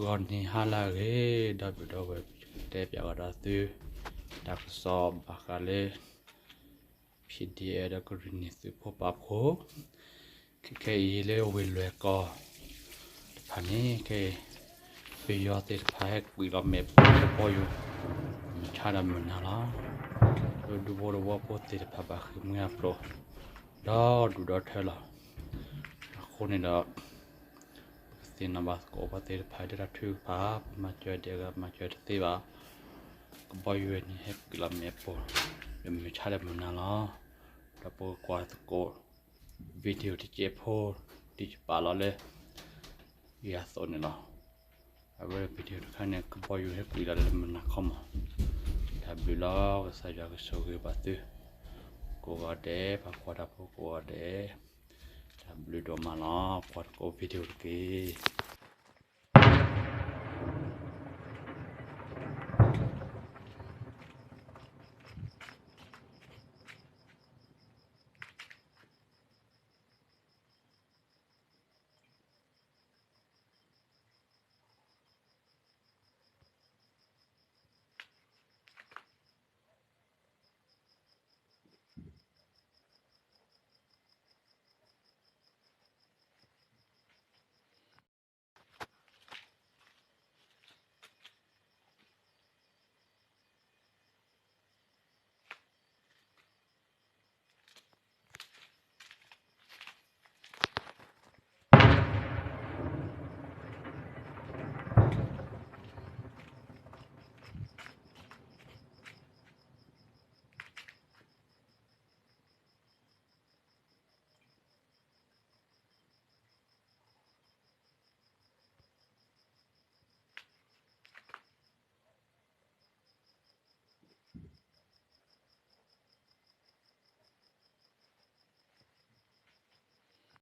ဂီၤနံၤဟါလၢအဂ့ၤ ဒီပုၢ်ဒီဝဲၢ် ပတဲပၠးကဒီးသု တၢ်ကစီၣ်ဘၣ်ဃးလၢ PDF ဒီးကရ့ၣ်နံၣ်သုးဖိပာ်ဖှိၣ် ခဲခဲအံၤလၢဝ့ၢ်လွဲၢ်ကီၢ်တဖၣ်န့ၣ် ခဲအံၤ ပယီၤသ့ၣ်တဖၣ်ဟဲကွံာ်လီၤမ့ၣ်ပိၢ်ကဘီယူၤ မုၢ်ဆါဒီးမုၢ်နၤလီၤ. လၢဒူဖိသဝီဖိသ့ၣ်တဖၣ်ဘၣ်ဃ့ၢ်မှံဟးဖျိး ဒီဒူၣ်ဒီထၢလီၤ. အဃိန့ၣ်ဒီး ပကသ့ၣ်နီၣ်ဘၣ်သကိးပှၤသ့ၣ်တဖၣ်ဒ်တၢ်ထုကဖၣ် ပမၤစၢၤဒံးအဂၤမၤစၢၤတသ့ဘၣ်. ကဘီယူၤန့ၣ်ဟဲကွံာ်လီၤမ့ၣ်ပိၢ် ဒီးမုၢ်ဆါဒီးမုၢ်နၤလီၤ. ဒီးပကကွၢ်သကိး video တစဲးဖိ ဒ်ယပာ်လီၤလၢ ယၤသိးန့ၣ်လီၤ. အဝဲ video တခါန့ၣ် ကဘီယူၤဟဲကွံာ်လီၤလၢမုၢ်နၤခီမး. တၢ်ဘျုးလီၤ ကစၢ်ယွၤကဆိၣ်ဂ့ၤဘၣ်သု ကိးဂၤဒဲး ပှၤကွၢ်တၢ်ဖိကိးဂၤဒဲး တၢ်ဘျုးဒိၣ်မးလီၤ. ကွၢ်သကိး video တက့ၢ်.